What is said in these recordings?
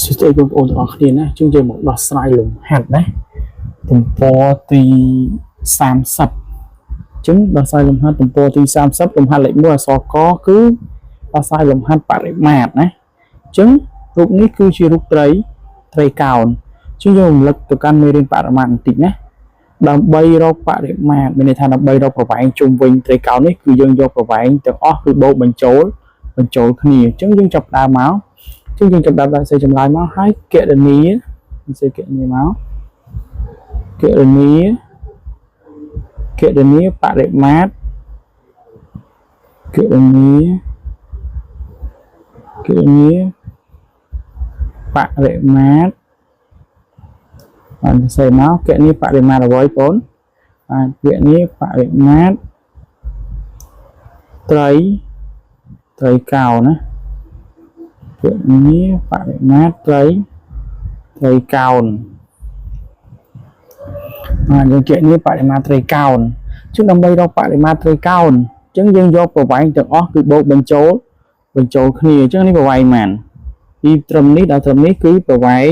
សួស្តីបងប្អូនទាំងអស់គ្នាណាជាងយើងមកដោះស្រាយលំហាត់ណាទំព័រទី30អញ្ចឹងដោះស្រាយលំហាត់ទំព័រទី30លំហាត់លេខ1អក្សរកគឺដោះស្រាយលំហាត់បរិមាត្រណាអញ្ចឹងរូបនេះគឺជារូបត្រីត្រីកោណអញ្ចឹងយើងរំលឹកទៅកាន់មេរៀនបរិមាត្របន្តិចណាដើម្បីរកបរិមាត្រមានន័យថាដើម្បីរកប្រវែងជុំវិញត្រីកោណនេះគឺយើងយកប្រវែងទាំងអស់គឺបូកបញ្ចូលបញ្ចូលគ្នាអញ្ចឹងយើងចាប់ផ្ដើមមក ជាងយើងចាប់ដើមដាក់សេចម្លើយមកហើយកណនីសេកណនីមកកណនីកណនីបរិមាត្រកណនីកណនីបរិមាត្របានសេមកកណនីបរិមាត្រអ្វីបងបាទកណនីបរិមាត្រត្រីត្រីកោណា គណនាបរិមាត្រត្រីត្រីកោណបាទយើងគណនាបរិមាត្រត្រីកោណចឹងដើម្បីរកបរិមាត្រត្រីកោណចឹងយើងយកប្រវែងទាំងអស់គឺបូកបញ្ចូលបញ្ចូលគ្នាអញ្ចឹងនេះប្រវែងប៉ុន្មានពីត្រឹមនេះដល់ត្រឹមនេះគឺប្រវែង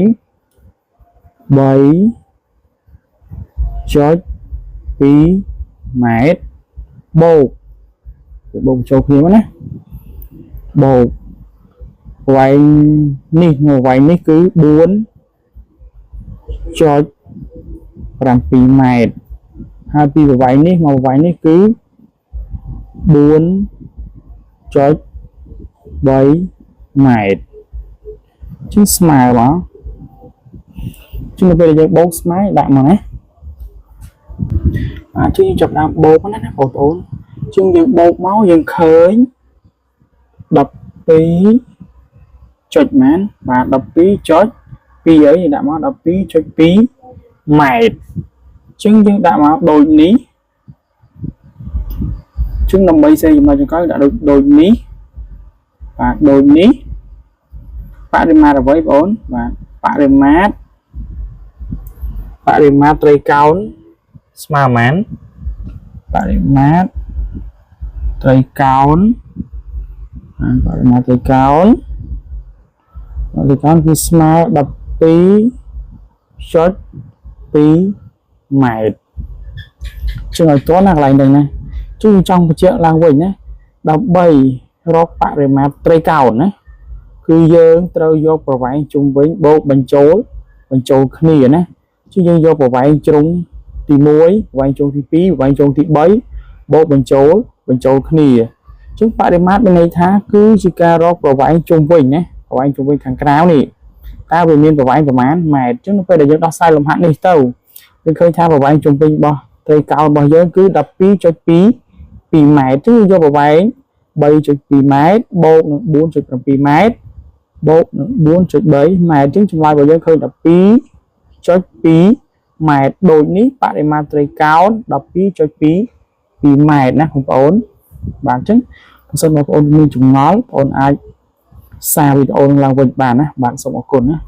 3.2ម៉ែត្របូកបូកបញ្ចូលគ្នាមកណាបូក ប្រវែងនេះនៅវែងនេះគឺ4.7ម៉ែត្រហើយពីប្រវែងនេះមកប្រវែងនេះគឺ4.3ម៉ែត្រជាងស្មើមកជាងនៅពេលដែលយើងបូកស្មើដាក់មកណាអាជាងយើងចាប់ដើមបូកណាណាបងប្អូនជាងយើងបូកមកយើងឃើញ12ចុចមែនបាទ12.2អីយើងដាក់មក12.2ម៉ែត្រអញ្ចឹងយើងដាក់មកដូចនេះអញ្ចឹងដើម្បីសេចំណុចចុងក្រោយដាក់ដូចដូចនេះបាទដូចនេះបរិមាត្រអ្វីបងអូនបាទបរិមាត្របរិមាត្រត្រីកោណស្មើប៉ុន្មានបរិមាត្រត្រីកោណបាទបរិមាត្រត្រីកោណ លេខគឺស្មើ12.2ម៉ែត្រជាងឲ្យតណាកន្លែងហ្នឹងណាជួយចង់បញ្ជាក់ឡើងវិញណាដើម្បីរកបរិមាត្រត្រីកោណណាគឺយើងត្រូវយកប្រវែងជុំវិញបូកបញ្ចូលបញ្ចូលគ្នាណាជាងយើងយកប្រវែងជ្រុងទី1ប្រវែងជ្រុងទី2ប្រវែងជ្រុងទី3បូកបញ្ចូលបញ្ចូលគ្នាអញ្ចឹងបរិមាត្រមានន័យថាគឺជាការរកប្រវែងជុំវិញណាប្រវែងជុំវិញខាងក្រៅនេះតើវាមានប្រវែងប្រមាណម៉ែត្រអញ្ចឹងនៅពេលដែលយើងដោះស្រាយលំហាត់នេះទៅយើងឃើញថាប្រវែងជុំវិញរបស់ត្រីកោណរបស់យើងគឺ12.2 2ម៉ែត្រគឺយកប្រវែង3.2ម៉ែត្របូកនឹង4.7ម៉ែត្របូកនឹង4.3ម៉ែត្រអញ្ចឹងចម្លើយរបស់យើងឃើញ12.2ម៉ែត្រដូចនេះបរិមាត្រត្រីកោណ12.2 2ម៉ែត្រណាបងប្អូនបាទអញ្ចឹងបើសិនបងប្អូនមានចម្ងល់បងប្អូនអាចសារវីដេអូនឹងឡើងវិញបានណាបាទសូមអរគុណណា។